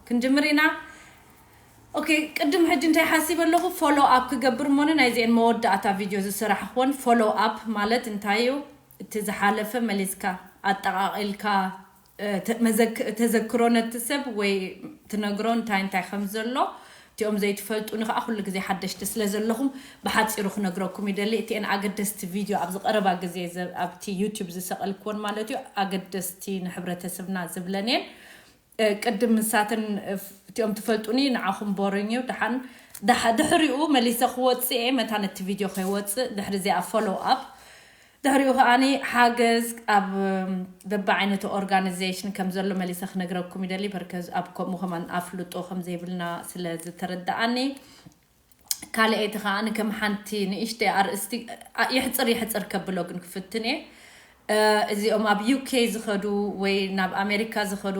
ክንጅምር ኢና። ኦኬ፣ ቅድም ሕጂ እንታይ ሓሲብ ኣለኹ፣ ፎሎ ኣፕ ክገብር እሞኒ ናይዚአን መወዳእታ ቪድዮ ዝስራሕ ክኾን። ፎሎ ኣፕ ማለት እንታይ እዩ? እቲ ዝሓለፈ መሊስካ ኣጠቓቒልካ ተዘክሮ ነቲ ሰብ ወይ ትነግሮ እንታይ እንታይ ከም ዘሎ። እቲኦም ዘይትፈልጡኒ ከዓ ኩሉ ግዜ ሓደሽቲ ስለ ዘለኹም ብሓፂሩ ክነግረኩም ይደሊ። እቲአን ኣገደስቲ ቪድዮ ኣብዚ ቀረባ ግዜ ኣብቲ ዩቱብ ዝሰቐልክዎን ማለት እዩ፣ ኣገደስቲ ንሕብረተሰብና ዝብለን እየን። ቅድም ንሳተን እቲኦም ትፈልጡኒ ንዓኹም ቦሪንግ እዩ። ድሓን ድሕሪኡ መሊሰ ክወፅእ እየ፣ መታ ነቲ ቪድዮ ከይወፅእ ድሕሪ እዚኣ ፎሎ ኣፕ ድሕሪኡ ከዓኒ ሓገዝ ኣብ በብዓይነቱ ኦርጋናይዜሽን ከም ዘሎ መሊሰ ክነግረኩም ይደሊ። በርከዝ ኣብ ከምኡ ከማን ኣፍልጦ ከም ዘይብልና ስለ ዝተረዳኣኒ። ካልኣይቲ ከዓኒ ከም ሓንቲ ንእሽተይ ኣርእስቲ ይሕፅር ይሕፅር ከብሎ ግን ክፍትን እየ። እዚኦም ኣብ ዩኬ ዝኸዱ ወይ ናብ ኣሜሪካ ዝኸዱ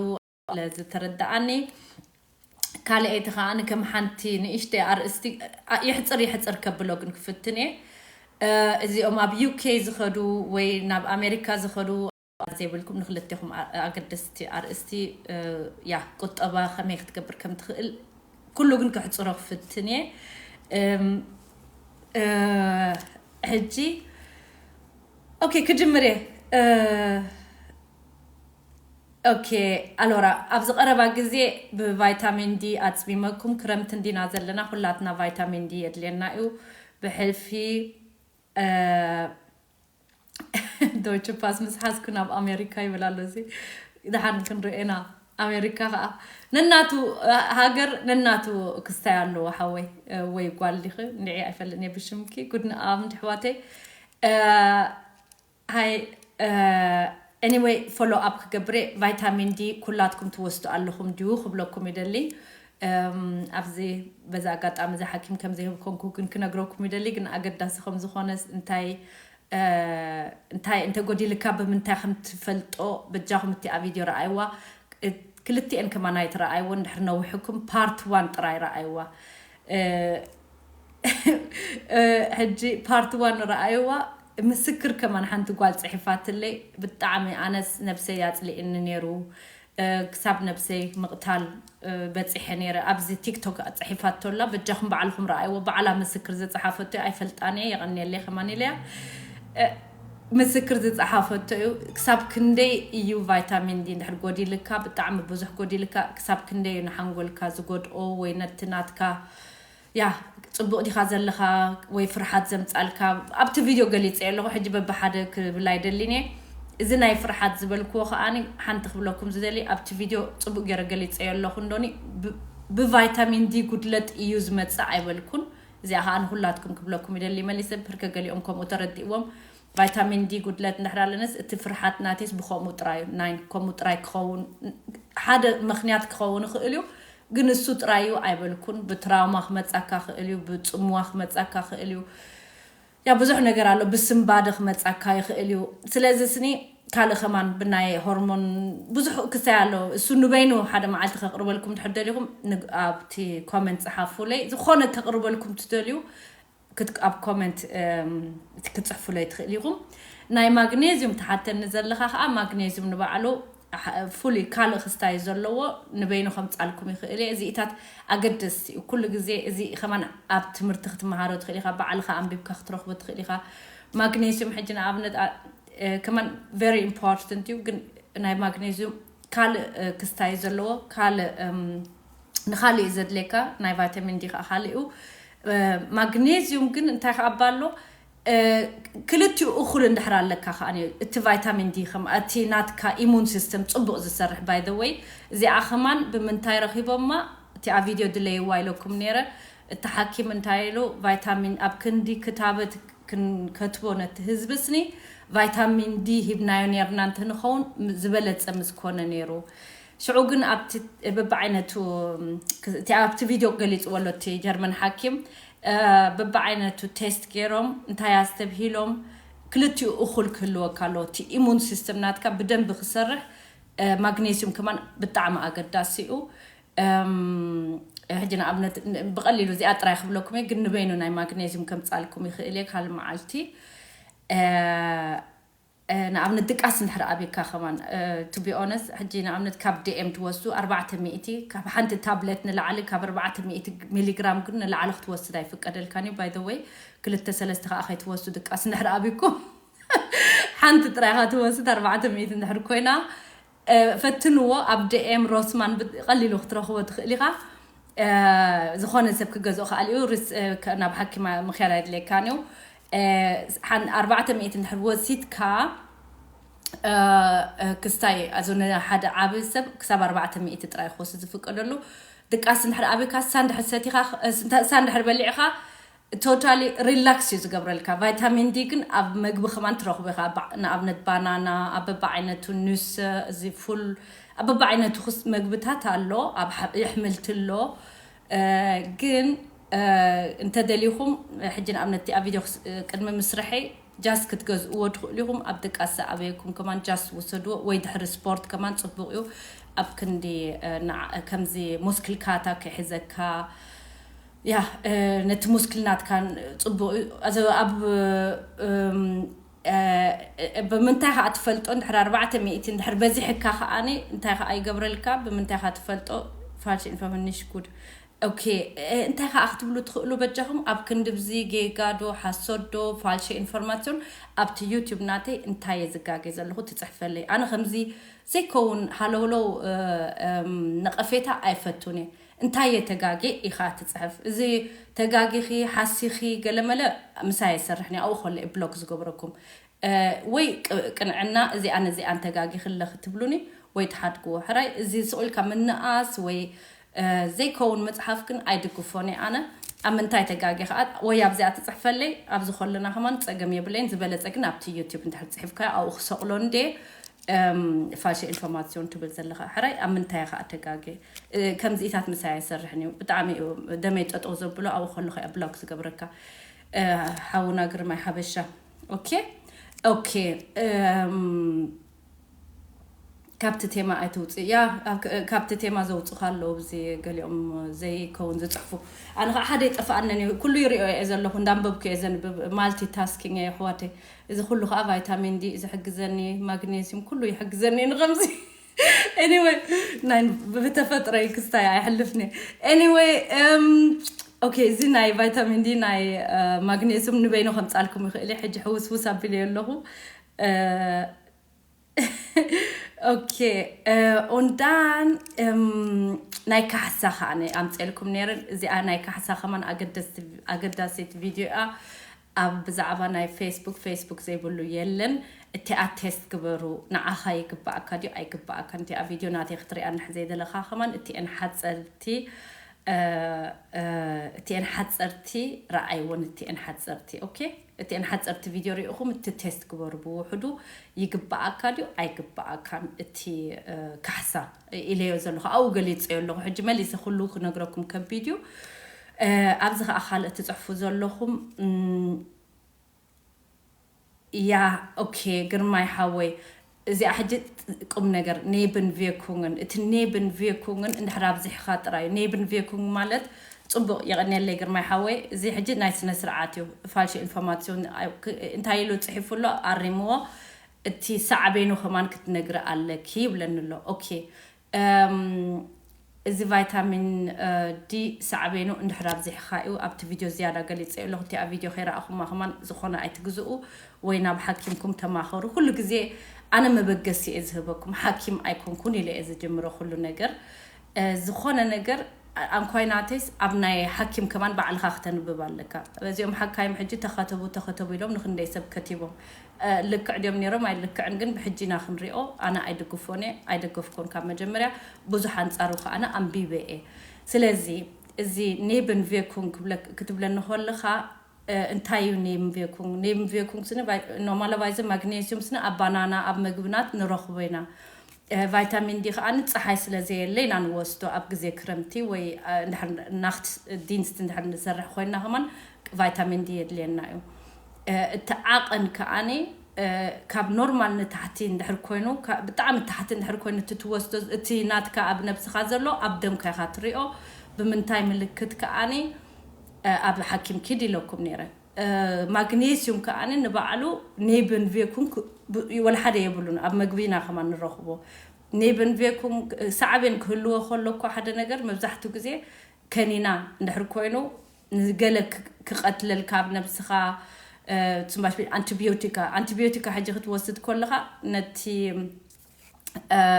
ስለ ዝተረዳኣኒ። ካልኣይቲ ከዓኒ ከም ሓንቲ ንእሽተይ ኣርእስቲ ይሕፅር ይሕፅር ከብሎ ግን ክፍትን እየ። እዚኦም ኣብ ዩኬ ዝኸዱ ወይ ናብ ኣሜሪካ ዝኸዱ ዘይብልኩም ንክልቴኹም ኣገደስቲ ኣርእስቲ፣ ያ፣ ቁጠባ ከመይ ክትገብር ከም ትኽእል ኩሉ ግን ክሕፅሮ ክፍትን እየ። ሕጂ ኦኬ ክጅምር እየ። ኦኬ ኣሎራ፣ ኣብዚ ቀረባ ግዜ ብቫይታሚን ዲ ኣፅሚመኩም። ክረምቲ እንዲና ዘለና፣ ኩላትና ቫይታሚን ዲ የድልየና እዩ። ብሕልፊ ዶይቸ ፓስ ምስ ሓዝኩ ናብ ኣሜሪካ ይብል ኣሎ። እዚ ደሓን ክንሪኦ ኢና። ኣሜሪካ ከዓ ነናቱ ሃገር ነናቱ ክስታይ ኣለዎ። ሓወይ ወይ ጓል ዲኺ እንድዒ ኣይፈልጥን እየ ብሽምኪ። ጉድ ንኣም ድሕዋተይ። ሃይ፣ ኤኒወይ፣ ፎሎ ኣፕ ክገብር እየ። ቫይታሚን ዲ ኩላትኩም ትወስዱ ኣለኹም ድዩ ክብለኩም ይደሊ። ኣብዚ በዚ ኣጋጣሚ እዚ ሓኪም ከም ዘይህብ ኮንኩ ግን ክነግረኩም ይደሊ። ግን ኣገዳሲ ከም ዝኾነ እንታይ እንታይ እንተጎዲልካ ብምንታይ ከም ትፈልጦ በጃኹም እቲኣ ቪድዮ ረኣይዋ። ክልቲኤን ከማን ኣይትረኣይዎ፣ እንድሕር ነውሕኩም ፓርት ዋን ጥራይ ረኣይዋ። ሕጂ ፓርት ዋን ረኣይዋ። ምስክር ከማን ሓንቲ ጓል ፅሒፋትለይ፣ ብጣዕሚ ኣነስ ነብሰይ ኣፅሊእኒ ነይሩ። ክሳብ ነብሰይ ምቕታል በፂሐ ነይረ። ኣብዚ ቲክቶክ ፅሒፋቶ ኣላ፣ በጃኹም ባዕልኹም ረኣይዎ። ባዕላ ምስክር ዝፀሓፈቶ ኣይፈልጣን እየ፣ የቐንየለይ ከማን ኢለያ። ምስክር ዝፀሓፈቶ እዩ። ክሳብ ክንደይ እዩ ቫይታሚን ዲ እንድሕር ጎዲልካ፣ ብጣዕሚ ብዙሕ ጎዲልካ፣ ክሳብ ክንደይ እዩ ንሓንጎልካ ዝጎድኦ ወይ ነቲ ናትካ ያ ፅቡቕ ዲኻ ዘለኻ ወይ ፍርሓት ዘምፃልካ ኣብቲ ቪድዮ ገሊፀ ኣለኹ። ሕጂ በብሓደ ክብል ኣይደሊን እየ። እዚ ናይ ፍርሓት ዝበልክዎ ከዓኒ ሓንቲ ክብለኩም ዝደሊ፣ ኣብቲ ቪድዮ ፅቡቕ ገይረ ገሊፀ ኣለኹ እንዶኒ። ብቫይታሚን ዲ ጉድለት እዩ ዝመፅእ ኣይበልኩን። እዚኣ ከዓ ንኩላትኩም ክብለኩም ይደሊ። መሊሰ ብርከ ገሊኦም ከምኡ ተረዲእዎም። ቫይታሚን ዲ ጉድለት እንድሕር ኣለነስ እቲ ፍርሓት ናቴስ ብከምኡ ጥራይ እዩ። ናይ ከምኡ ጥራይ ክኸውን ሓደ ምክንያት ክኸውን ይኽእል እዩ። ግን እሱ ጥራይ እዩ ኣይበልኩን። ብትራውማ ክመጻካ ክእል እዩ፣ ብጽምዋ ክመጻካ ክእል እዩ። ያ ብዙሕ ነገር ኣሎ፣ ብስንባደ ክመጻካ ይኽእል እዩ። ስለዚ ስኒ ካልእ ከማን ብናይ ሆርሞን ብዙሕ ክሳይ ኣሎ። እሱ ንበይኑ ሓደ መዓልቲ ከቕርበልኩም ድሕር ደሊኹም ንግ- ኣብቲ ኮመንት ጸሓፉለይ። ዝኾነ ከቕርበልኩም ትደልዩ ክት- ኣብ ኮመንት እም፣ ክትጽሕፉለይ ትኽእል ኢኹም። ናይ ማግኔዚዩም ትሓተኒ ዘለኻ ከዓ ማግኔዚዩም ንባዕሉ ኣሕ- ፍሉይ ካልእ ክስታይ ዘለዎ ንበይኑ ከምጻልኩም ይኽእል እየ። እዚኢታት ኣገደስቲ እዩ። ኩሉ ግዜ እዚ ከማን ኣብ ትምህርቲ ክትመሃሮ ትኽእል ኢኻ፣ ባዕልኻ ኣንቢብካ ክትረኽቦ ትኽእል ኢኻ። ማግኔዚዩም ሕጂ ንኣብነት ኣ- እ፣ ከማን very important እዩ፣ ግን ናይ ማግኔዚዩም ካልእ እ፣ ክስታይ ዘለዎ ካልእ እም፣ ንኻሊእ ዘድልየካ ናይ ቫይታሚን ዲ ከዓ ካሊኡ። ማግኔዚዩም ግን እንታይ ከዓ ኣሎ? ክልቲኡ እኩል እንድሕር ኣለካ ከዓ እቲ ቫይታሚን ዲ ከም እቲ ናትካ ኢሙን ሲስተም ፅቡቅ ዝሰርሕ። ባይ ዘ ወይ እዚኣ ከማን ብምንታይ ረኪቦማ? እቲ ኣብ ቪድዮ ድለይዋ ኢለኩም ነይረ። እቲ ሓኪም እንታይ ኢሉ? ቫይታሚን ኣብ ክንዲ ክታበት ክንከትቦ ነቲ ህዝቢ ስኒ ቫይታሚን ዲ ሂብናዮ ነርና እንተንኸውን ዝበለፀ ምስኮነ ነይሩ። ሽዑ ግን ኣብቲ በብዓይነቱ እቲ ኣብቲ ቪድዮ ገሊፅዎ ኣሎ እቲ ጀርመን ሓኪም። በብዓይነቱ ቴስት ገይሮም እንታይ ኣስተብሂሎም? ክልቲኡ እኩል ክህልወካ ኣለዎ። እቲ ኢሙን ሲስተም ናትካ ብደንብ ክሰርሕ ማግኔሲዩም ከማን ብጣዕሚ ኣገዳሲ እዩ። ሕጂ ንኣብነት ብቀሊሉ እዚኣ ጥራይ ክብለኩም እየ፣ ግን ንበይኑ ናይ ማግኔዚዩም ከምፃልኩም ይኽእል እየ ካልእ መዓልቲ። ንኣብነት ድቃስ እንድሕር ኣብካ ከማን to be honest ሕጂ ንኣብነት ካብ ዲኤም ትወስዱ ኣርባዕተ ሚእቲ ካብ ሓንቲ ታብለት ንላዕሊ ካብ ኣርባዕተ ሚእቲ ሚሊግራም ግን ንላዕሊ ክትወስድ ኣይፍቀደልካን እዩ። By the way ክልተ ሰለስተ ከዓ ከይትወስዱ ድቃስ እንድሕር ኣብኩም ሓንቲ ጥራይካ ትወስድ ኣርባዕተ ሚእቲ እንድሕር ኮይና ፈትንዎ። ኣብ ዲኤም ሮስማን ቀሊሉ ክትረኽቦ ትኽእል ኢኻ። ዝኾነ ሰብ ክገዝኦ ከኣል እዩ። ናብ ሓኪም ምክያድ ኣይድለየካን እዩ። ኣርባዕተ ሚእቲ እንድሕር ወሲድካ ክስታይ ኣዞ ንሓደ ዓብ ሰብ ክሳብ ኣርባዕተ ሚእቲ ጥራይ ክወስድ ዝፍቀደሉ ድቃስ እንድሕር ኣብካ እሳ እንድሕር ሰቲኻ እሳ እንድሕር በሊዕኻ totally relax እዩ ዝገብረልካ። ቫይታሚን ዲ ግን ኣብ መግቢ ከማን ትረኽቦ ኢኻ። ንኣብነት ባናና ኣብ በብዓይነቱ፣ ኑስ፣ እዚ ፉል ኣብ በብዓይነቱ ክስ መግብታት ኣሎ፣ ኣብ የሕምልቲ ኣሎ። ግን እንተደሊኹም ሕጂ ንኣብነት እቲኣ ቪድዮ ቅድሚ ምስርሐይ ጃስት ክትገዝእዎ ትኽእሉ ኢኹም። ኣብ ድቃስ ዝኣበየኩም ከማን ጃስት ውሰድዎ፣ ወይ ድሕሪ ስፖርት ከማን ጽቡቕ እዩ። ኣብ ክንዲ ከምዚ ሙስክልካታ ክሕዘካ ያ ነቲ ሙስክል ናትካ ጽቡቕ እዩ። ኣብ ብምንታይ ከዓ ትፈልጦ? እንድሕር ኣርባዕተ ሚእቲ እንድሕር በዚሕካ ከዓኒ እንታይ ከዓ ይገብረልካ? ብምንታይ ከዓ ትፈልጦ? ፋልሽ ኢንፎርሜሽን ጉድ ኦኬ። እንታይ ከዓ ክትብሉ ትኽእሉ በጃኹም? ኣብ ክንዲ ብዚ ጌጋ ዶ ሓሶት ዶ ፋልሽ ኢንፎርማሲዮን ኣብቲ ዩቲዩብ ናተይ እንታይ እየ ዝጋጌ ዘለኹ ትፅሕፈለይ። ኣነ ከምዚ ዘይከውን ሃለውለው ነቐፌታ ኣይፈቱን እየ። እንታይ እየ ተጋጌ ኢኻ ትፅሕፍ? እዚ ተጋጊኺ ሓሲኺ ገለመለ ምሳይ ኣይሰርሕን እየ። ኣብኡ ከሎ እየ ብሎክ ዝገብረኩም። ወይ ቅንዕና እዚኣን እዚኣን ተጋጊኺ ኣለኺ ትብሉኒ ወይ ትሓድግዎ። ሕራይ እዚ ስቕ ኢልካ ምንኣስ ወይ ዘይከውን ምፅሓፍ ግን ኣይድግፎን እየ ኣነ። ኣብ ምንታይ ተጋጌ ከዓ ወይ ኣብዚኣ ትፅሕፈለይ ኣብዚ ከለና ከማን ፀገም የብለይን። ዝበለፀ ግን ኣብቲ ዩቲዩብ እንድሕር ፅሒፍካዮ ኣብኡ ክሰቕሎ እንዴ ፋልሽ ኢንፎርማሲዮን ትብል ዘለኻ ሕራይ ኣብ ምንታይ ከዓ ተጋጌ? ከምዚኢታት ምሳይ ኣይሰርሕን እዩ። ብጣዕሚ እዩ ደመይ ጠጠው ዘብሎ ኣብኡ ከለኹ እያ ብሎክ ዝገብረካ። ሓውና ግርማይ ሓበሻ ኦኬ ኦኬ። ካብቲ ቴማ ኣይትውፅእ እያ። ካብቲ ቴማ ዘውፅኻ ኣለዉ ብዚ ገሊኦም ዘይከውን ዝፅሕፉ። ኣነ ከዓ ሓደ ይጠፍኣነን እዩ። ኩሉ ይሪኦ እየ ዘለኹ እንዳንበብኩ እየ ዘንብብ። ማልቲ ታስኪንግ እየ ኣሕዋተይ። እዚ ኩሉ ከዓ ቫይታሚን ዲ እዩ ዝሕግዘኒ፣ ማግኔሲዩም ኩሉ ይሕግዘኒ ንከምዚ anyway ናይ ብተፈጥሮይ ክስታይ ኣይሕልፍኒ። Anyway ኦኬ፣ እዚ ናይ ቫይታሚን ዲ ናይ ማግኔሲዩም ንበይኑ ከምፃልኩም ይኽእል እየ። ሕጂ ሕውስውስ ኣቢለዮ ኣለኹ። ኦኬ ኦንዳን ናይ ካሕሳ ከዓ ኣምፀልኩም ነይረን። እዚኣ ናይ ካሕሳ ከማን ኣገዳሲት ቪድዮ እያ። ኣብ ብዛዕባ ናይ ፌስቡክ ፌስቡክ ዘይብሉ የለን። እቲኣ ቴስት ግበሩ። ንዓኻ ይግባኣካ ድዩ ኣይግባኣካ? እቲኣ ቪድዮ ናተይ ክትሪኣ እንድሕር ዘይደለኻ ከማን እቲኤን ሓፀርቲ እቲኤን ሓፀርቲ ረኣይወን። እቲኤን ሓፀርቲ ኦኬ፣ እቲኤን ሓፀርቲ ቪድዮ ሪኢኹም እቲ ቴስት ግበሩ። ብውሕዱ ይግባኣካ ድዩ ኣይግባኣካን እቲ ካሕሳ ኢለዮ ዘለኹ ኣብኡ ገሊፀዮ ኣለኹ። ሕጂ መሊሰ ኩሉ ክነግረኩም ከቢድ እዩ። ኣብዚ ከዓ ካልእ ትፅሕፉ ዘለኹም ያ ኦኬ። ግርማይ ሓወይ እዚኣ ሕጂ ቁም ነገር ኔብን ቬኩንግን እቲ ኔብን ቬኩንግን እንድሕር ኣብዚሕኻ ጥራይ ኔብን ቬኩንግ ማለት ፅቡቕ የቐንየለይ ግርማይ ሓወይ። እዚ ሕጂ ናይ ስነ ስርዓት እዩ። ፋልሽ ኢንፎርማሲዮን እንታይ ኢሉ ፅሒፉ ኣሎ ኣሪምዎ። እቲ ሳዕቤኑ ከማን ክትነግሪ ኣለኪ ይብለኒ ኣሎ። ኦኬ እዚ ቫይታሚን ዲ ሳዕቤኑ እንድሕር ኣብዚሕኻ እዩ ኣብቲ ቪድዮ ዝያዳ ገሊፀ ኣለኹ። እቲኣ ቪድዮ ከይረኣኹማ ከማን ዝኾነ ኣይትግዝኡ ወይ ናብ ሓኪምኩም ተማኸሩ። ኩሉ ግዜ ኣነ መበገሲ እየ ዝህበኩም፣ ሓኪም ኣይኮንኩን ኢለ እየ ዝጅምሮ ኩሉ ነገር። ዝኾነ ነገር ኣንኳይናቴስ ኣብ ናይ ሓኪም ከማን ባዕልኻ ክተንብብ ኣለካ። እዚኦም ሓካይም ሕጂ ተኸተቡ ተኸተቡ ኢሎም ንክንደይ ሰብ ከቲቦም። ልክዕ ድዮም ነይሮም ኣይልክዕን ግን ብሕጂ ኢና ክንሪኦ። ኣነ ኣይድግፎን እየ ኣይደገፍኮን ካብ መጀመርያ ብዙሕ ኣንፃሩ ከዓነ ኣንቢበ እየ። ስለዚ እዚ ኔብን ቬኩን ክትብለኒ ከለኻ እንታይ እዩ ኔብን ቬኩን? ኔብን ቬኩን ስኒ normalerweise magnesium ስኒ ኣብ ባናና ኣብ መግብናት ንረኽቦ ኢና። ቫይታሚን ዲ ከዓ ፀሓይ ስለ ዘየለ ኢና ንወስዶ ኣብ ግዜ ክረምቲ ወይ ናክት ዲንስት እንድሕር ንሰርሕ ኮይና ከማን ቫይታሚን ዲ የድልየና እዩ። እቲ ዓቐን ከዓኒ ካብ ኖርማል ንታሕቲ እንድሕር ኮይኑ ብጣዕሚ ታሕቲ እንድሕር ኮይኑ እቲ ትወስዶ እቲ ናትካ ኣብ ነብስኻ ዘሎ ኣብ ደምካ ኢኻ ትሪኦ። ብምንታይ ምልክት ከዓኒ ኣብ ሓኪም ኪድ ኢለኩም ነይረ። ማግኔሲዩም ከኣ ንባዕሉ ኔብን ቬኩን ወላ ሓደ የብሉን። ኣብ መግቢና ከማን ንረኽቦ። ኔብን ቬኩን ሳዕቤን ክህልዎ ከሎ እኮ ሓደ ነገር መብዛሕትኡ ግዜ ከኒና እንድሕር ኮይኑ ንገለ ክቐትለልካ ኣብ ነብስኻ። ትንባሽ ኣንቲቢዮቲካ ኣንቲቢዮቲካ ሕጂ ክትወስድ ከለኻ ነቲ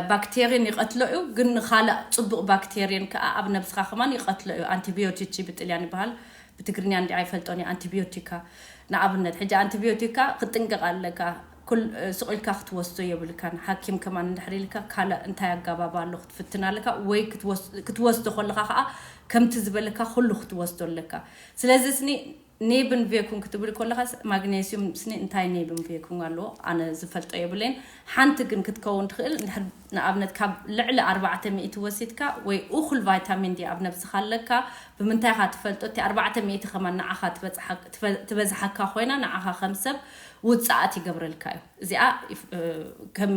ባክቴሪን ይቐትሎ እዩ፣ ግን ንኻልእ ፅቡቕ ባክቴሪን ከዓ ኣብ ነብስኻ ከማን ይቐትሎ እዩ። ኣንቲቢዮቲቺ ብጥልያን ይበሃል፣ ብትግርኛ እንዲ ኣይፈልጦን እየ። ኣንቲቢዮቲካ ንኣብነት ሕጂ ኣንቲቢዮቲካ ክትጥንቀቕ ኣለካ። ስቕ ኢልካ ክትወስዶ የብልካን። ሓኪም ከማን እንድሕር ኢልካ ካልእ እንታይ ኣጋባብ ኣሎ ክትፍትን ኣለካ፣ ወይ ክትወስዶ ከለካ ከዓ ከምቲ ዝበለካ ኩሉ ክትወስዶ ኣለካ። ስለዚ ስኒ ኔብን ቬኩን ክትብል ከለካ ማግኔሲዩም ስኒ እንታይ ኔብን ቬኩን ኣለዎ? ኣነ ዝፈልጦ የብለይን። ሓንቲ ግን ክትከውን ትኽእል። ንኣብነት ካብ ልዕሊ ኣርባዕተ ሚእቲ ወሲድካ ወይ እኹል ቫይታሚን ዲ ኣብ ነብስካ ኣለካ፣ ብምንታይ ኢካ ትፈልጦ? እቲ ኣርባዕተ ሚእቲ ከማን ንዓኻ ትበዝሓካ ኮይና ንዓኻ ከም ሰብ ውፅኣት ይገብረልካ እዩ። እዚኣ ከም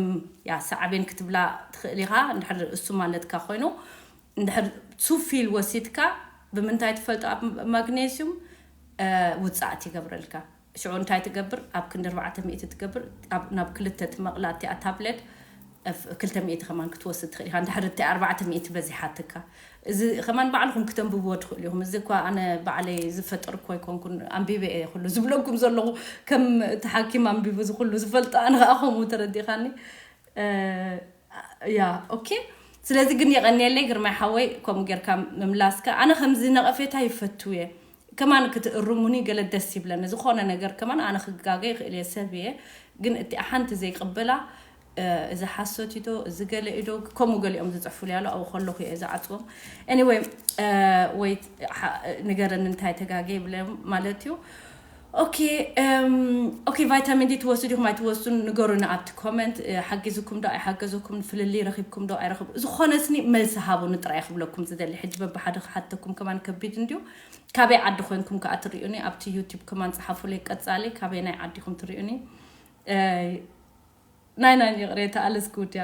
ያ ሳዕቤን ክትብላ ትኽእል ኢኻ። እንድሕር እሱ ማለትካ ኮይኑ እንድሕር ሱፊል ወሲድካ ብምንታይ ትፈልጦ? ኣብ ማግኔሲዩም ውፅኣት ይገብረልካ። ሽዑ እንታይ ትገብር? ኣብ ክንዲ ኣርባዕተ ሚእቲ ትገብር፣ ናብ ክልተ ትመቕላ እቲኣ ታብሌት። ክልተ ሚእቲ ከማን ክትወስድ ትኽእል ኢኻ፣ እንድሕር እቲ ኣርባዕተ ሚእቲ በዚሓትካ። እዚ ከማን ባዕልኹም ክተንብብዎ ትኽእሉ ኢኹም። እዚ እኳ ኣነ ባዕለይ ዝፈጠርኩ ኣይኮንኩን፣ ኣንቢበ እየ ኩሉ ዝብለኩም ዘለኹ። ከም እቲ ሓኪም ኣንቢቡ ዝኩሉ ዝፈልጦ ኣነ ከዓ ከምኡ ተረዲኻኒ። ያ ኦኬ። ስለዚ ግን የቐንየለይ ግርማይ ሓወይ፣ ከምኡ ጌርካ ምምላስካ። ኣነ ከምዚ ነቐፌታ ይፈቱ እየ። ከማን ክትእርሙኒ ገለ ደስ ይብለኒ። ዝኾነ ነገር ከማን ኣነ ክጋገ ይኽእል እየ፣ ሰብ እየ። ግን እቲ ሓንቲ ዘይቅበላ እዚ ሓሶት ኢዶ እዚ ገለ ኢዶ ከምኡ ገሊኦም ዝፅሕፉ ያሉ ኣብኡ ከለኹ እየ ዝዓፅዎም። Anyway ወይ ንገረኒ እንታይ ተጋገ ይብለ ማለት እዩ። ኦኬ ኦኬ። ቫይታሚን ዲ ትወስዱ ዲኹም ኣይትወስዱን ንገሩኒ ኣብቲ ኮመንት። ሓጊዝኩም ዶ ኣይሓገዘኩም? ፍልልይ ረኺብኩም ዶ ኣይረኽቡ? ዝኾነ ስኒ መልሲ ሃቡኒ ጥራይ ክብለኩም ዝደሊ። ሕጂ በብሓደ ክሓተኩም ከማን ከቢድ እንድዩ። ካበይ ዓዲ ኮንኩም ከኣ ትሪኡኒ? ኣብቲ ዩቲብ ከማን ጸሓፉለይ ቀጻሊ። ካበይ ናይ ዓዲኹም ትሪኡኒ? ናይ ናይ ይቕሬታ ኣለስ ጉድያ።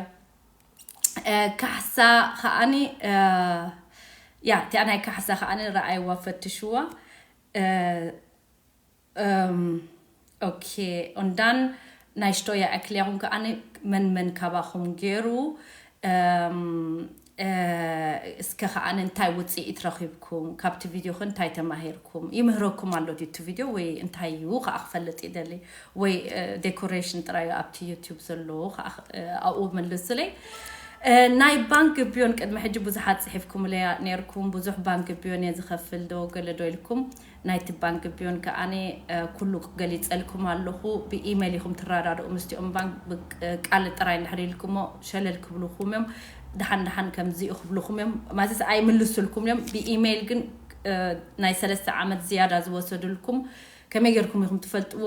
ካሕሳ ከኣኒ ያ እቲኣ ናይ ካሕሳ ከኣኒ ረኣይዋ ፈትሽዋ። ኦኬ ኦንዳን ናይ ሽቶያ ኣክልያኹም ከኣኒ መን መን ካባኹም ገይሩ? እስከ ከኣ እንታይ ውፅኢት ረኺብኩም ካብቲ ቪድዮ ከ እንታይ ተማሂርኩም? ይምህረኩም ኣሎ ድዩ እቲ ቪድዮ ወይ እንታይ እዩ ከኣ ክፈልጥ ይደሊ? ወይ ዴኮሬሽን ጥራይ ኣብቲ ዩቲዩብ ዘሎ ከኣ ኣብኡ መልሱለይ። ናይ ባንክ ቢዮን ቅድሚ ሕጂ ብዙሓት ፅሒፍኩምለያ ነርኩም። ብዙሕ ባንክ ቢዮን እየ ዝኸፍል ዶ ገለ ዶ ኢልኩም። ናይቲ ባንክ ቢዮን ከኣኒ ኩሉ ገሊፀልኩም ኣለኹ። ብኢሜል ኢኹም ትረዳድኡ ምስቲኦም ባንክ። ቃል ጥራይ እንድሕር ኢልኩሞ ሸለል ክብልኹም እዮም። ደሓን ደሓን ከምዚ እዩ ክብልኹም እዮም። ማለትስ ኣይምልሱልኩም እዮም። ብኢሜል ግን ናይ ሰለስተ ዓመት ዝያዳ ዝወሰዱልኩም ከመይ ጌርኩም ኢኹም ትፈልጥዎ?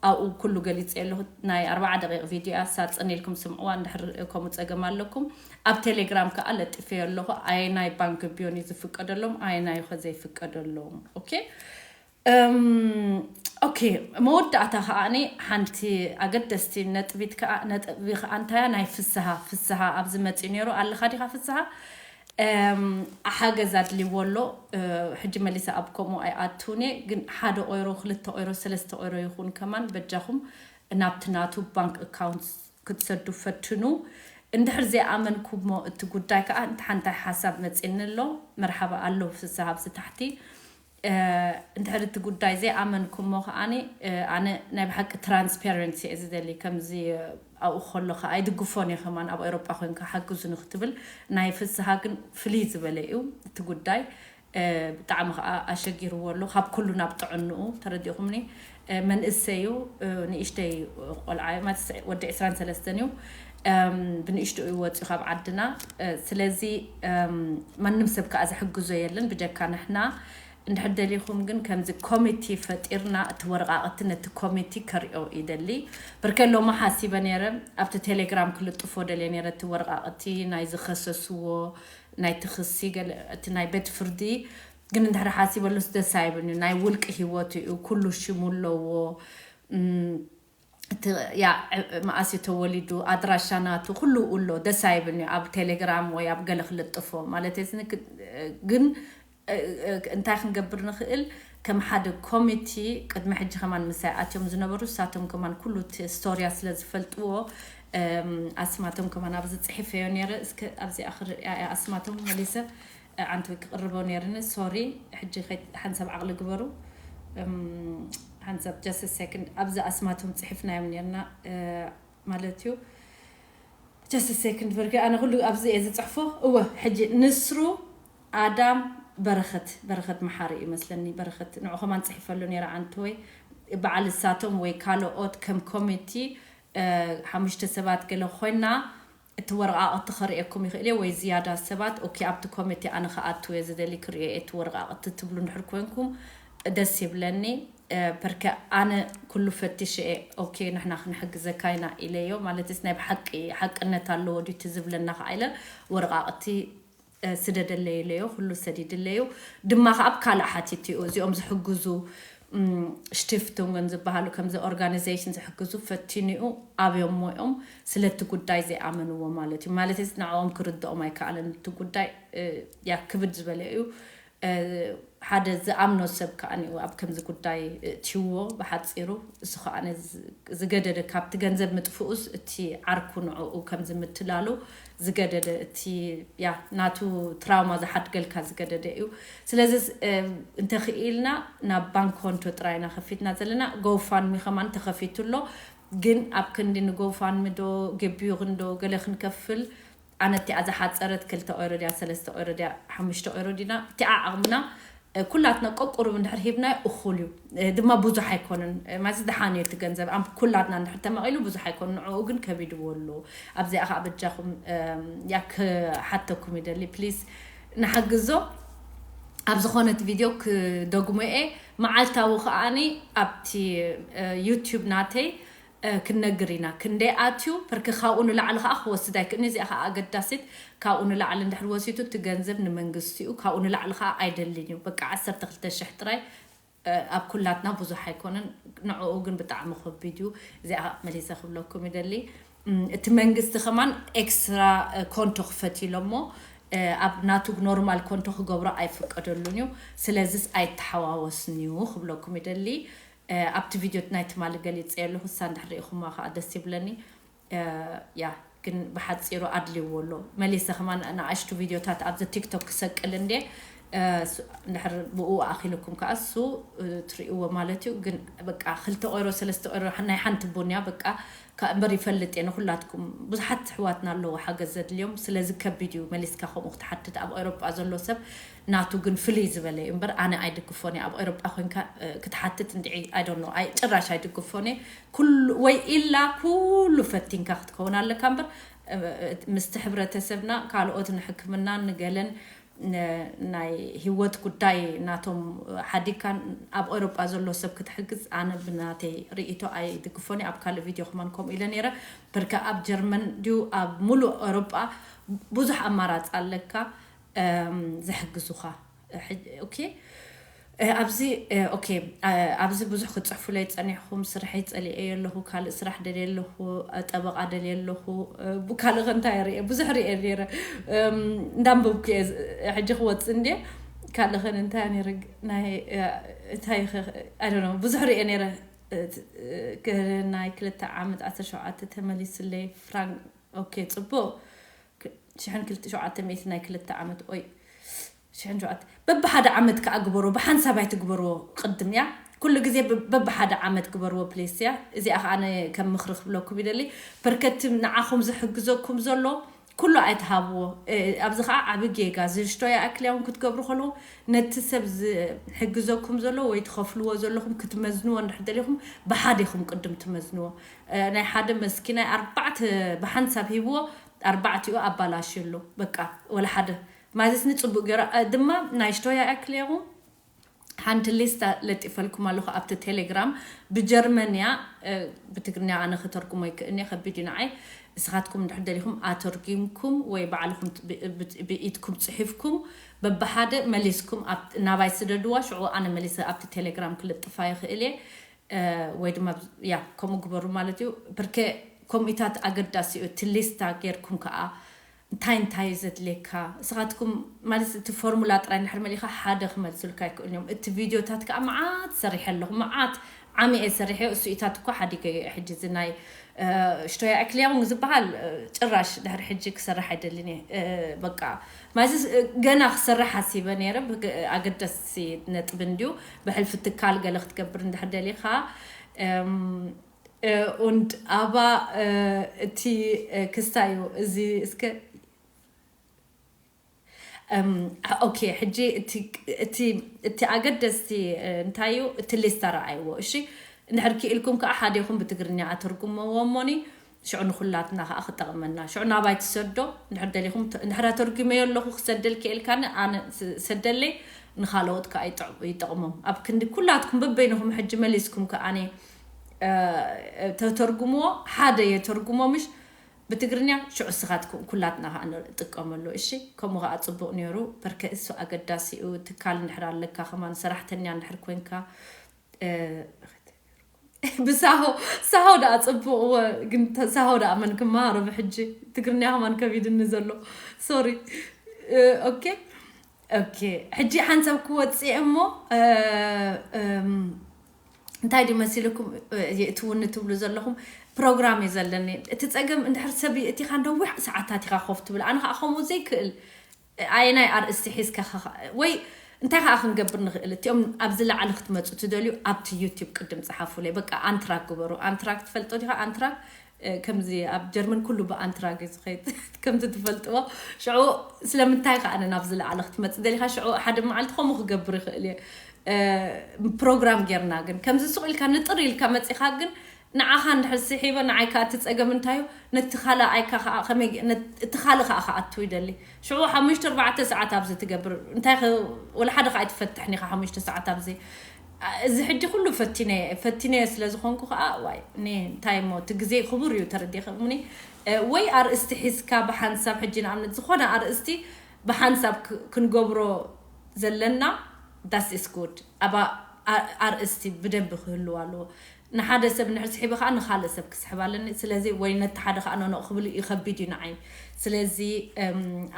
ኣብኡ ኩሉ ገሊፀ ኣለኹ። ናይ ኣርባዓ ደቂቕ ቪድዮ እያ፣ ሳፅን ኢልኩም ስምዕዋ እንድሕር ከምኡ ፀገም ኣለኩም። ኣብ ቴሌግራም ከዓ ለጢፈዮ ኣለኹ ኣየናይ ባንክ ቢዮን እዩ ዝፍቀደሎም ኣየናይ ከ ዘይፍቀደሎም። ኦኬ ኦኬ። መወዳእታ ከዓኒ ሓንቲ ኣገደስቲ ነጥቢት ከዓ ነጥቢ ከዓ እንታያ ናይ ፍስሃ ፍስሃ ኣብዚ መፂኡ ነይሩ ኣለካ ዲካ ፍስሃ? ሓገዝ ኣድልዎ ኣሎ። ሕጂ መሊሰ ኣብ ከምኡ ኣይኣትውን እየ፣ ግን ሓደ ኦይሮ ክልተ ኦይሮ ሰለስተ ኦይሮ ይኹን ከማን በጃኹም ናብቲ ናቱ ባንክ ኣካውንት ክትሰዱ ፈትኑ። እንድሕር ዘይኣመንኩሞ እቲ ጉዳይ ከዓ እንተ ሓንታይ ሓሳብ መፅኒ ኣሎ። መርሓባ ኣሎ ፍስሃ ኣብዚ ታሕቲ። እንድሕር እቲ ጉዳይ ዘይኣመንኩሞ ከዓኒ ኣነ ናይ ብሓቂ ትራንስፓረንሲ እየ ዝደሊ። ከምዚ ኣብኡ ከሎ ከዓ ኣይድግፎን እየ ከማን ኣብ ኤሮጳ ኮይንካ ሓግዙ ንክትብል። ናይ ፍስሃ ግን ፍልይ ዝበለ እዩ እቲ ጉዳይ። ብጣዕሚ ከዓ ኣሸጊርዎ ኣሎ ካብ ኩሉ ናብ ጥዕንኡ ተረዲእኩምኒ። መንእሰይ እዩ። ንእሽተይ ቆልዓ እዩ ማለት ወዲ ዕስራን ሰለስተን እዩ። ብንእሽትኡ እዩ ወፂኡ ካብ ዓድና። ስለዚ ማንም ሰብ ከዓ ዝሕግዞ የለን ብጀካ ንሕና። እንድሕር ደሊኹም ግን ከምዚ ኮሚቲ ፈጢርና እቲ ወረቃቅቲ ነቲ ኮሚቲ ከሪኦ ይደሊ። ብርከ ሎማ ሓሲበ ነይረ ኣብቲ ቴሌግራም ክልጥፎ ደልየ ነይረ እቲ ወረቃቅቲ ናይ ዝኸሰስዎ ናይቲ ክሲ ገለ እቲ ናይ ቤት ፍርዲ ግን እንድሕር ሓሲበሉስ ደስ ኣይብልኒ። ናይ ውልቂ ህይወቱ እዩ ኩሉ ሽሙ ኣለዎ። ያ መኣስ እዩ ተወሊዱ ኣድራሻ ናቱ ኩሉ ኣሎ። ደስ ኣይብልኒ ኣብ ቴሌግራም ወይ ኣብ ገለ ክልጥፎ ማለት ግን እንታይ ክንገብር ንኽእል? ከም ሓደ ኮሚቲ ቅድሚ ሕጂ ከማን ምሳይ ኣትዮም ዝነበሩ፣ ንሳቶም ከማን ኩሉ እቲ ስቶርያ ስለ ዝፈልጥዎ፣ እም፣ ኣስማቶም ከማን ኣብዚ ጽሒፈዮ ነይረ። እስከ ኣብዚኣ ክርእያ እያ ኣስማቶም መሊሰ፣ እ፣ ዓንተወይ ክቕርቦ ነይርኒ። ሶሪ፣ ሕጂ ከይ-፣ ሓንሳብ ዓቕሊ ግበሩ። እም፣ ሓንሳብ just a second። ኣብዚ ኣስማቶም ጽሒፍናዮም ነይርና፣ እ፣ ማለት እዩ። Just a second፣ በርገ፣ ኣነ ኩሉ ኣብዚ እየ ዝጽሕፎ። እወ፣ ሕጂ ንስሩ ኣዳም በረኸት፣ በረኸት መሓሪ እዩ መስለኒ። በረኸት፣ ንዑ ከማን ጽሒፈሉ ነይረ፣ ዓንተወይ። በዓል እሳቶም ወይ ካልኦት ከም ኮሚቲ፣ እ፣ ሓሙሽተ ሰባት ገለ ኮይና፣ እቲ ወረቓቕቲ ከርእየኩም ይኽእል እየ፣ ወይ ዝያዳ ሰባት። ኦኬ፣ ኣብቲ ኮሚቴ ኣነ ክኣቱ እየ ዝደሊ፣ ክርእዮ እየ እቲ ወረቓቕቲ ትብሉ እንድሕር ኮንኩም፣ ደስ ይብለኒ። እ፣ ፐርከ ኣነ ኩሉ ፈቲሸ እየ፣ ኦኬ፣ ንሕና ክንሕግዘካ ኢና ኢለዮ። ማለትስ ናይ ብሓቂ ሓቅነት ኣለዎ ድዩ እቲ ዝብለና ከኣ ኢለ፣ ወረቓቕቲ፣ እ፣ ስደደለይ ኢለዮ፣ ኩሉ ሰዲድለዩ። ድማ ከኣ ኣብ ካልእ ሓቲትኡ፣ እዚኦም ዝሕግዙ፣ እም፣ ስቲፍቱንግን ዝበሃሉ፣ ከምዚ ኦርጋናይዜሽን ዝሕግዙ ፈቲኑኡ፣ ኣብዮሞ እዮም፣ ስለቲ ጉዳይ ዘይኣመንዎ ማለት እዩ። ማለትስ ንዕኦም ክርድኦም ኣይከኣለን እቲ ጉዳይ፣ እ፣ ያ ክብድ ዝበለ እዩ። እ፣ ሓደ ዝኣምኖ ሰብ ከኣ ንኡ ኣብ ከምዚ ጉዳይ እእትይዎ ብሓጺሩ። እሱ ከኣ ዝ-፣ ዝገደደ፣ ካብቲ ገንዘብ ምጥፍኡስ እቲ ዓርኩ ንዕኡ ከምዚ ምትላሉ ዝገደደ፣ እቲ፣ ያ፣ ናቱ ትራውማ ዝሓድገልካ ዝገደደ እዩ። ስለዚ ስ-፣ እ፣ እንተኽኢልና ናብ ባንክ ኮንቶ ጥራይና ከፊትና ዘለና። ጎፋንሚ ከማን ተኸፊቱ ኣሎ። ግን ኣብ ክንዲ ንጎፋንሚ ዶ ገቢዩ ክንዶ ገለ ክንከፍል፣ ኣነ እቲኣ ዝሓጸረት ክልተ ኦይሮ ድያ፣ ሰለስተ ኦይሮ ድያ፣ ሓሙሽተ ኦይሮ ዲና፣ እቲኣ ዓቕምና፣ እ፣ ኩላትና ቆቁሩብ እንድሕር ሂብናዮ እኹል እዩ። እ፣ ድማ ብዙሕ ኣይኮንን። እ፣ ማለት ደሓን እዩ እቲ ገንዘብ። ኣም-፣ ኩላትና እንድሕር ተመቒሉ ብዙሕ ኣይኮንን። ንዕኡ ግን ከቢድዎ ኣሎ። ኣብዚኣ ኸዓ በጃኹም፣ እም፣ ያ ክሓተኩም ይደሊ። ፕሊስ ንሓግዞ። ኣብ ዝኾነት ቪድዮ ክደግሞ እየ። መዓልታዊ ኸዓኒ ኣብቲ፣ እ፣ ዩቲዩብ ናተይ እ፣ ክንነግር ኢና። ክንደይ ኣትዩ፣ ፐርክ ካብኡ ንላዕሊ ከኣ ክወስድ ኣይክእልን። እዚኣ ከኣ ኣገዳሲት፣ ካብኡ ንላዕሊ እንድሕር ወሲዱ እቲ ገንዘብ ንመንግስቲ እዩ፣ ካብኡ ንላዕሊ ከኣ ኣይደልን እዩ። በቃ ዓሰርተ ክልተ ሽሕ ጥራይ፣ እ፣ ኣብ ኩላትና ብዙሕ ኣይኮነን፣ ንዕኡ ግን ብጣዕሚ ከቢድ እዩ። እዚኣ መሊሰ ክብለኩም ይደሊ። እም፣ እቲ መንግስቲ ከማን ኤክስትራ፣ እ፣ ኮንቶ ክፈት ኢሎሞ፣ እ፣ ኣብ ናቱ ኖርማል ኮንቶ ክገብሮ ኣይፍቀደሉን እዩ። ስለዚስ ኣይተሓዋወስን እዩ ክብለኩም ይደሊ። እ፣ ኣብቲ ቪድዮ ናይ ትማሊ ገሊጸ ኣለኹ፣ እሳ እንድሕር ርኢኹማ ከኣ ደስ ይብለኒ። እ፣ ያ፣ ግን ብሓጺሩ ኣድልይዎ ኣሎ። መሊሰ ከማን ንኣሽቱ ቪድዮታት ኣብዚ ቲክቶክ ክሰቅል እንዴ፣ እ፣ ሱ-፣ እንድሕር ብኡ ኣኺልኩም ከኣ እሱ፣ እ፣ ትርእይዎ ማለት እዩ። ግን በቃ ክልተ ኦይሮ፣ ሰለስተ ኦይሮ፣ ናይ ሓንቲ ቡን እያ። በቃ ከ-፣ እምበር ይፈልጥ እየ ንኹላትኩም ብዙሓት ኣሕዋትና ኣለዉ ሓገዝ ዘድልዮም። ስለዚ ከቢድ እዩ መሊስካ ከምኡ ክትሓትት። ኣብ ኤውሮጳ ዘሎ ሰብ ናቱ ግን ፍልይ ዝበለ እዩ እምበር ኣነ ኣይድግፎን እየ። ኣብ ኤውሮጳ ኮይንካ፣ እ፣ ክትሓትት እንድዒ፣ I don't know፣ ኣይ-፣ ጭራሽ ኣይድግፎን እየ። ኩሉ፣ ወይ ኢላ ኩሉ ፈቲንካ ክትከውን ኣለካ እምበር፣ እ፣ ምስቲ ሕብረተሰብና ካልኦት ንሕክምናን ንገለን ን-፣ ናይ ህይወት ጉዳይ ናቶም ሓዲግካን ኣብ ኤውሮጳ ዘሎ ሰብ ክትሕግዝ ኣነ ብናተይ ርእይቶ ኣይድግፎን እየ። ኣብ ካልእ ቪድዮ ከማን ከምኡ ኢለ ነይረ። ብርካ ኣብ ጀርመን ድዩ ኣብ ሙሉእ ኤውሮጳ ብዙሕ ኣማራጺ ኣለካ፣ እም፣ ዝሕግዙኻ። ሕጅ-፣ ኦኬ። እ፣ ኣብዚ፣ እ፣ ኦኬ፣ እ፣ ኣብዚ ብዙሕ ክትጽሕፉለይ ጸኒሕኩም፣ ስርሐይ ጸሊኤዮ ኣለኹ፣ ካልእ ስራሕ ደልየ ኣለኹ፣ እ፣ ጠበቓ ደልየ ኣለኹ፣ እ፣ ብ-፣ ካልእ ከ እንታይ ርኤ? ብዙሕ ርኤ ነይረ። እም፣ እንዳንበብኩ እየ ዝ-፣ ሕጂ ክወጽእ እንድየ። ካልእ ከ እንታይ ነይረ? ናይ፣ እ፣ እንታይ ከ-፣ I don't know፣ ብዙሕ ርኤ ነይረ። እ፣ ት-፣ እ፣ ክ-፣ ናይ ክልተ ዓመት ዓሰርተ ሸውዓተ ተመሊስለይ ፍራንክ። ኦኬ፣ ጽቡቕ። ክ-፣ ሽሕን ክልተ ሸውዓተ ሚእቲ ናይ ክልተ ዓመት፣ ኦይ፣ ሽሕን ሸውዓተ። በብሓደ ዓመት ከኣ ግበርዎ፣ ብሓንሳብ ኣይትግበርዎ፣ ቅድም እያ። ኩሉ ግዜ ብ-፣ በብሓደ ዓመት ግበርዎ፣ ፕሊስ እያ። እዚኣ ከኣ ኣነ ከም ምኽሪ ክብለኩም ይደሊ። በርከቲ ንዓኹም ዝሕግዘኩም ዘሎ ኩሉ ኣይትሃብዎ። እ፣ ኣብዚ ከኣ ዓቢ ጌጋ፣ ዝሽቶ ይኣክል እያ እውን ክትገብሩ ከለኹም፣ ነቲ ሰብ ዝሕግዘኩም ዘሎ ወይ ትኸፍልዎ ዘለኹም ክትመዝንዎ እንድሕር ደሊኹም፣ ብሓደ ኢኹም ቅድም ትመዝንዎ። እ፣ ናይ ሓደ መስኪናይ ኣርባዕተ ብሓንሳብ ሂብዎ፣ ኣርባዕቲኡ ኣባላሽሉ። በቃ፣ ወላ ሓደ። ማለትስ ንጽቡቅ ገይራ፣ እ፣ ድማ ናይ ሽቶያ ያክል እየኹ። ሓንቲ ሊስታ ለጢፈልኩም ኣለኹ ኣብቲ ቴሌግራም። ብጀርመንያ፣ እ፣ ብትግርኛ ኣነ ከተርጉሞ ይክእልኒ፣ ከቢድ እዩ ንዓይ። ንስኻትኩም እንድሕር ደሊኹም ኣተርጊምኩም ወይ ባዕልኹም ብ-፣ ብ-፣ ብኢድኩም ጽሒፍኩም በብሓደ መሊስኩም ኣብ-፣ ናባይ ስደድዋ፣ ሽዑ ኣነ መሊሰ ኣብቲ ቴሌግራም ክልጥፋ ይኽእል እየ። እ፣ ወይ ድማ ብ-፣ ያ፣ ከምኡ ግበሩ ማለት እዩ። ብርኬ ኮሚታት ኣገዳሲ እዩ። እቲ ሊስታ ጌርኩም ከኣ እንታይ እንታይ እዩ ዘድልየካ? ንስኻትኩም ማለት እቲ ፎርሙላ ጥራይ እንድሕር መሊኻ ሓደ ክመልሱልካ ኣይክእሉን እዮም። እቲ ቪድዮታት ከዓ መዓት ሰሪሐ ኣለኹ፣ መዓት ዓሚ እየ ሰሪሐ፣ እሱ ኢታት እኳ ሓዲገ እየ። ሕጂ እዚ ናይ ሽቶያ ክሊያውን ዝበሃል ጭራሽ ድሕሪ ሕጂ ክሰርሕ ኣይደልን እየ። በቃ ማለት ገና ክሰርሕ ሓሲበ ነይረ። ኣገደሲ ነጥቢ እንድዩ። ብሕልፊ ትካል ገለ ክትገብር እንድሕር ደሊኻ und aber እቲ ክስታይ እዩ እዚ እስከ okay ሕጂ እቲ ኣገደስቲ እንታይ እዩ? እቲ ሊስታ ረኣይዎ። እሺ፣ እንድሕር ክኢልኩም ከዓ ሓዴኹም ብትግርኛ ኣተርጉመዎ እሞኒ ሽዑ ንኩላትና ከዓ ክጠቕመና። ሽዑ ናባይ ትሰዶ እንድሕር ደሊኹም፣ እንድሕር ኣተርጉመዮ ኣለኹ ክሰደል ክኢልካኒ ኣነ ሰደለይ፣ ንኻልኦት ከዓ ይጠቕሞም። ኣብ ክንዲ ኩላትኩም በበይንኹም ሕጂ መሊስኩም ከኣኒ ተተርጉምዎ፣ ሓደ የተርጉሞ ምሽ ብትግርኛ ሽዑ እስኻትኩም ኩላትና ከዓ ንጥቀመሉ። እሺ፣ ከምኡ ከዓ ፅቡቕ ነይሩ። በርከ እሱ ኣገዳሲ እዩ። ትካል እንድሕር ኣለካ ከማን ሰራሕተኛ እንድሕር ኮንካ ብሳሆ ሳሆ ደኣ ፅቡቕ እወ፣ ግን ሳሆ ደኣ መን ክመሃሮ ብሕጂ? ትግርኛ ከማን ከቢድኒ ዘሎ። ሶሪ። ኦኬ ኦኬ። ሕጂ ሓንሳብ ክወፅእ እሞ እንታይ ድዩ መሲልኩም? እትውኒ ትብሉ ዘለኹም ፕሮግራም እዩ ዘለኒ። እቲ ፀገም እንድሕር ሰብ እቲኻ ነዊሕ ሰዓታት ኢኻ ኮፍ ትብል፣ ኣነ ከዓ ከምኡ ዘይክእል። ኣየናይ ኣርእስቲ ሒዝካ ወይ እንታይ ከዓ ክንገብር ንኽእል? እቲኦም ኣብዚ ላዕሊ ክትመፁ ትደልዩ ኣብቲ ዩቲብ ቅድም ፀሓፉለይ። በቃ ኣንትራክ ግበሩ። ኣንትራክ ትፈልጦ ዲኻ? ኣንትራክ ከምዚ ኣብ ጀርመን ኩሉ ብኣንትራክ እዩ ዝኸይድ ከምቲ ትፈልጥዎ። ሽዑ ስለምንታይ ከዓ ኣነ ናብዚ ላዕሊ ክትመፅ ደሊኻ? ሽዑ ሓደ መዓልቲ ከምኡ ክገብር ይኽእል እየ። ፕሮግራም ጌርና ግን ከምዚ ሱቕ ኢልካ ንጥር ኢልካ መፂኻ ግን ንዓኻ እንድሕር ስሒበ ንዓይ ከዓ እቲ ፀገም እንታይ እዩ? ነቲ ካልኣይካ ከዓ ከመይ ነ- እቲ ካልእ ከዓ ክኣቱ ይደሊ። ሽዑ ሓሙሽተ ኣርባዕተ ሰዓት ኣብዚ ትገብር እንታይ ከ- ወላ ሓደ ከዓ ኣይትፈትሕን ኢኻ ሓሙሽተ ሰዓት ኣብዚ። እዚ ሕጂ ኩሉ ፈቲነ ፈቲነ ስለ ዝኾንኩ ከዓ ዋይ ኒ እንታይ እሞ እቲ ግዜ ክቡር እዩ ተረዲእኽምኒ። ወይ ኣርእስቲ ሒዝካ ብሓንሳብ ሕጂ ንኣብነት ዝኾነ ኣርእስቲ ብሓንሳብ ክ- ክንገብሮ ዘለና that's is good። ኣብ ኣርእስቲ ብደንቢ ክህልው ኣለዎ። ንሓደ ሰብ እንድሕር ስሒበ ከዓ ንካልእ ሰብ ክስሕብ ኣለኒ። ስለዚ ወይ ነቲ ሓደ ከዓ ኖኖ ክብል ይኸቢድ እዩ ንዓይ። ስለዚ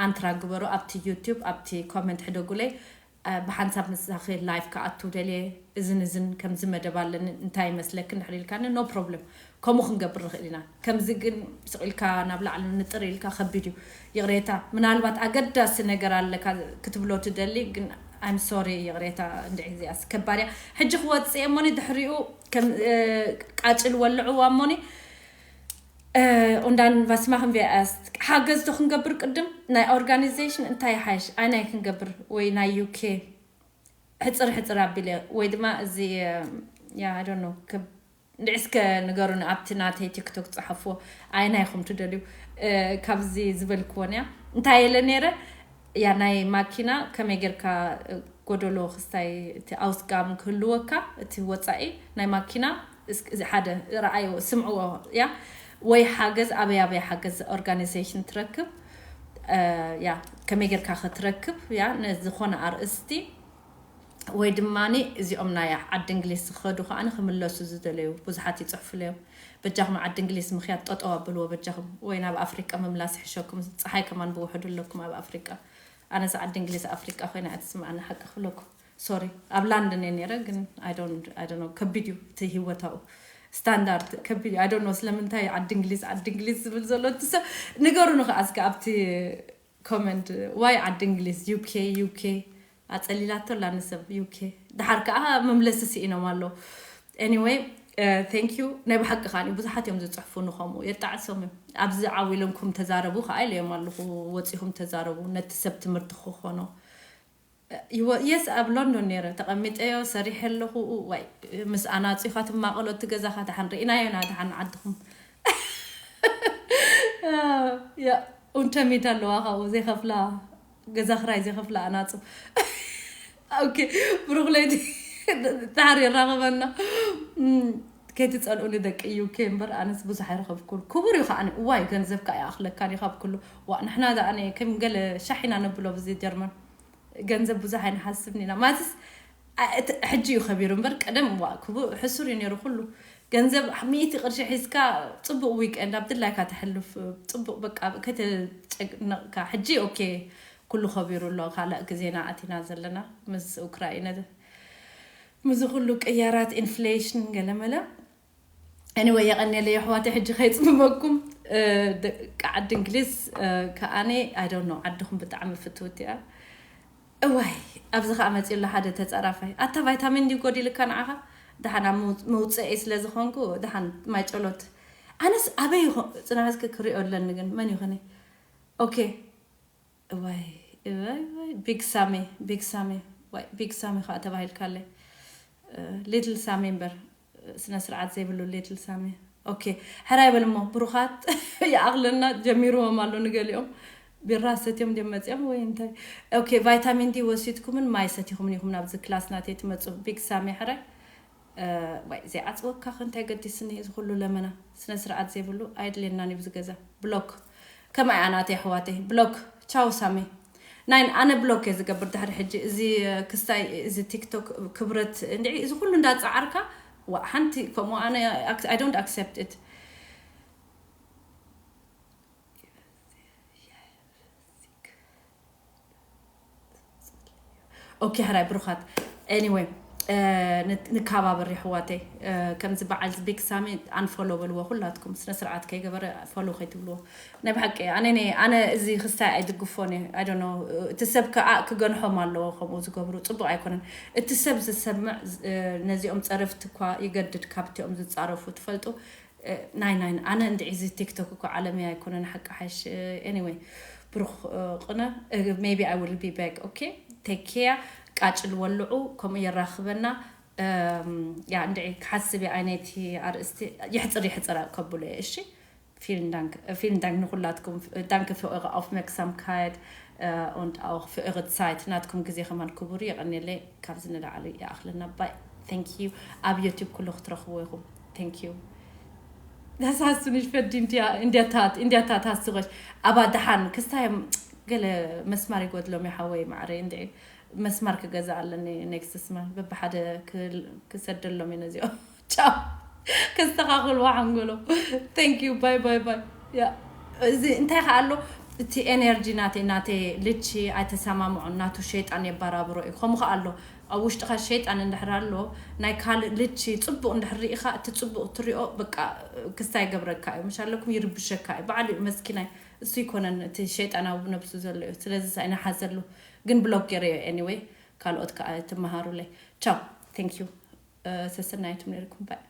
ኣንትራ ግበሩ ኣብቲ ዩቲብ ኣብቲ ኮመንት ሕደጉለይ። ብሓንሳብ ምሳኺ ላይፍ ክኣቱ ደልየ እዝን እዝን ከምዚ መደብ ኣለኒ እንታይ ይመስለኪ እንድሕር ኢልካኒ no problem። ከምኡ ክንገብር ንኽእል ኢና። ከምዚ ግን ስቕ ኢልካ ናብ ላዕሊ ንጥር ኢልካ ከቢድ እዩ። ይቕሬታ፣ ምናልባት ኣገዳሲ ነገር ኣለካ ክትብሎ ትደሊ ግን I'm sorry፣ ይቕሬታ። እንድዒ እዚኣስ ከባድ እያ። ሕጂ ክወፅእ እሞኒ ድሕሪኡ ቃጭል ወልዕዋ እሞኒ። Und dann was machen wir erst? ሓገዝ ዶ ክንገብር ቅድም ናይ ኦርጋኒዜሽን እንታይ ይሓይሽ? ኣይ ናይ ክንገብር ወይ ናይ ዩኬ ሕፅር ሕፅር ኣቢለ ወይ ድማ እዚ ያ I don't know እንድዒ እስከ ንገሩኒ ኣብቲ ናተይ ቲክቶክ ፀሓፍዎ። ኣየናይ ኢኹም ትደልዩ? ካብዚ ዝበልክዎን እያ እንታይ ኢለ ነይረ? ያ ናይ ማኪና ከመይ ጌርካ ጎደሎ ክስታይ እቲ ኣውስጋም ክህልወካ እቲ ወፃኢ ናይ ማኪና ሓደ ረኣይዎ ስምዕዎ እያ ወይ ሓገዝ ኣበይ ኣበይ ሓገዝ ኦርጋኒዜሽን ትረክብ ያ ከመይ ጌርካ ክትረክብ ያ ንዝኾነ ኣርእስቲ ወይ ድማ እዚኦም ናይ ዓዲ እንግሊዝ ዝኸዱ ከዓ ክምለሱ ዝደለዩ ብዙሓት ይፅሕፉለዮም። በጃኹም ዓዲ እንግሊዝ ምኽያድ ጠጠው ኣብልዎ በጃኹም፣ ወይ ናብ ኣፍሪቃ ምምላስ ይሕሸኩም። ፀሓይ ከማን ብውሕዱ ኣለኩም ኣብ ኣፍሪቃ። ኣነስ ዓዲ እንግሊዝ ኣፍሪቃ ኮይና እያ ትስምዓኒ ሓቂ ክብለኩም። ሶሪ ኣብ ላንደን እየ ነይረ ግን I don't know ከቢድ እዩ እቲ ህይወታኡ ስታንዳርድ ከቢድ እዩ። I don't know ስለምንታይ ዓዲ እንግሊዝ ዓዲ እንግሊዝ ዝብል ዘሎ እቲ ሰብ ንገሩኒ ከዓ እስከ ኣብቲ ኮመንት ዋይ ዓዲ እንግሊዝ ዩኬ ዩኬ ኣፀሊላቶ ኣላ ንሰብ ዩኬ። ድሓር ከዓ መምለሲ ስኢኖም ኣለዉ። Anyway thank you። ናይ ብሓቂ ከዓ ብዙሓት እዮም ዝፅሕፉ ንኸምኡ የጣዕሶም እዮም። ኣብዚ ዓው ኢለንኩም ተዛረቡ ከዓ ኢለዮም ኣለኹ። ወፂኹም ተዛረቡ ነቲ ሰብ ትምህርቲ ክኾኖ። የስ ኣብ ሎንዶን ነይረ ተቐሚጠዮ ሰሪሐ ኣለኹ። ዋይ ምስ ኣናፂኻ ትማቐሎ እቲ ገዛኻ ድሓን ርኢናዮ ኢና ድሓን ዓድኹም። ያ ኡንተሚት ኣለዋ ካብኡ ዘይኸፍላ ገዛ ክራይ ዘይኸፍላ ኣናፁ። ኦኬ ብሩክ ለይቲ ድሓር የራኸበና። ከይትፀልኡኒ ደቂ ዩኬ እምበር ኣነስ ብዙሕ ኣይረኸብኩን። ክቡር እዩ ከዓ እዋይ ገንዘብ ከዓ ይኣኽለካ ዲኻ ብኩሉ ዋ ንሕና ደኣ ከም ገለ ሻሒና ነብሎ ብዚ ጀርመን ገንዘብ ብዙሕ ኣይንሓስብን ኢና ማለትስ አ- እቲ ሕጂ እዩ ከቢሩ እምበር ቀደም ዋ ክቡ ሕሱር እዩ ነይሩ ኩሉ ገንዘብ ሚእቲ ቅርሺ ሒዝካ ጽቡቕ ዊክኤንድ ኣብ ድላይካ ተሕልፍ ጽቡቕ በቃ ከተጨነቕካ ሕጂ ኦኬ ኩሉ ከቢሩ ኣሎ ካልእ ግዜና ኣቲና ዘለና ምስ ኡክራይነ ምዚ ኩሉ ቅያራት ኢንፍሌሽን ገለመለ Anyway የቐንየለይ ኣሕዋተይ ሕጂ ከይፅምመኩም ደቂ ዓዲ እንግሊዝ ከኣነ I don't know ዓድኹም ብጣዕሚ ፍትውቲ እያ እዋይ ኣብዚ ከዓ መፅኡ ኣሎ ሓደ ተፃራፋይ ኣታ ቫይታሚን ዲ ጎዲልካ ንዓኻ ደሓን ኣብ መውፅኢ ስለ ዝኾንኩ ደሓን ማይ ጨሎት ኣነስ ኣበይ ይኾ ፅናሕትኪ ክሪኦ ኣለኒ ግን መን ይኾነ ኦኬ እዋይ እዋይ እዋይ ቢግ ሳሚ ቢግ ሳሚ ዋይ ቢግ ሳሚ ከዓ ተባሂልካለይ ሊትል ሳሚ እምበር ስነ ስርዓት ዘይብሉ ሊትል ሳሚ ኦኬ ሕራይ በል እሞ ብሩኻት ይኣኽለና ጀሚርዎም ኣሎ ንገሊኦም ቢራ ሰትዮም ድዮም መፅኦም ወይ እንታይ ኦኬ ቫይታሚን ዲ ወሲድኩምን ማይ ሰቲኹምን ኢኹም ናብዚ ክላስ ናተይ ትመፁ ቢግ ሳሚ ሕራይ ዋይ ዘይዓፅወካ ከ እንታይ ገዲስኒ እዚ ኩሉ ለመና ስነ ስርዓት ዘይብሉ ኣየድልየናን እዩ ብዚ ገዛ ብሎክ ከማይ ኣናተይ ኣሕዋተይ ብሎክ ቻው ሳሚ ናይ ኣነ ብሎክ እየ ዝገብር ድሕሪ ሕጂ እዚ ክስታይ እዚ ቲክቶክ ክብረት እንድዒ እዚ ኩሉ እንዳፀዓርካ ዋ ሓንቲ ከምኡ ኣነ I don't accept it ኦኬ ሕራይ ብሩኻት anyway ንካባበር የሕዋተይ ከምዚ በዓል ቢግ ሳሚ ኣንፎሎ በልዎ ኩላትኩም ስነ ስርዓት ከይገበረ ፎሎ ከይትብልዎ ናይ ብሓቂ ኣነ ኣነ እዚ ክስታይ ኣይድግፎን እየ I don't know እቲ ሰብ ከዓ ክገንሖም ኣለዎ ከምኡ ዝገብሩ ፅቡቅ ኣይኮነን እቲ ሰብ ዝሰምዕ ነዚኦም ፀረፍቲ እኳ ይገድድ ካብቲኦም ዝፃረፉ ትፈልጡ ናይ ናይ ኣነ እንድዒ እዚ ቲክቶክ እኮ ዓለመይ ኣይኮነን ሓቂ ሓሽ anyway ብሩኽ ቅነ maybe I will be back okay take care ቃጭል ወልዑ ከምኡ የራኽበና ያ እንድዒ ክሓስብ እየ ኣይነይቲ ኣርእስቲ ይሕፅር ይሕፅር ከብሎ እየ እሺ Vielen Dank, vielen Dank ንኹላትኩም danke für eure Aufmerksamkeit und auch für eure Zeit ናትኩም ግዜ ከማን ክቡር የቐንየለይ ካብዚ ንላዕሊ ይኣኽለና ባይ thank you ኣብ ዩቲብ ኩሉ ክትረኽብዎ ኢኹም thank you Das hast du nicht verdient, ja, in der Tat, in der Tat hast du recht. Aber ደሓን ክስታዮም ገለ መስማር ይጎድሎም ይሓወይ ማዕረ እንድዒ መስማር ክገዛ ኣለኒ next month በብሓደ ክሰደሎም እየ ነዚኦም ቻው ከስተኻኽልዋ ሓንጎሎ thank you bye bye bye ያ እዚ እንታይ ከኣ ኣሎ እቲ ኤነርጂ ናተይ ናተይ ልቺ ኣይተሰማምዖን ናቱ ሸይጣን የባራብሮ እዩ ከምኡ ከኣ ኣሎ ኣብ ውሽጥኻ ሸይጣን እንድሕር ኣሎ ናይ ካልእ ልቺ ፅቡቅ እንድሕር ርኢኻ እቲ ፅቡቅ ትሪኦ በቃ ክስታይ ይገብረካ እዩ ምሽ ኣለኩም ይርብሸካ እዩ ባዕሉ እዩ መስኪናይ እሱ ይኮነን እቲ ሸይጣናዊ ብነብሱ ዘሎ እዩ ስለዚ ሳይ ንሓዘሉ ግን ብሎክ ገይረዮ anyway ካልኦት ከዓ ትመሃሩለይ ቻው thank you ሰሰናይቱም ነርኩም ባይ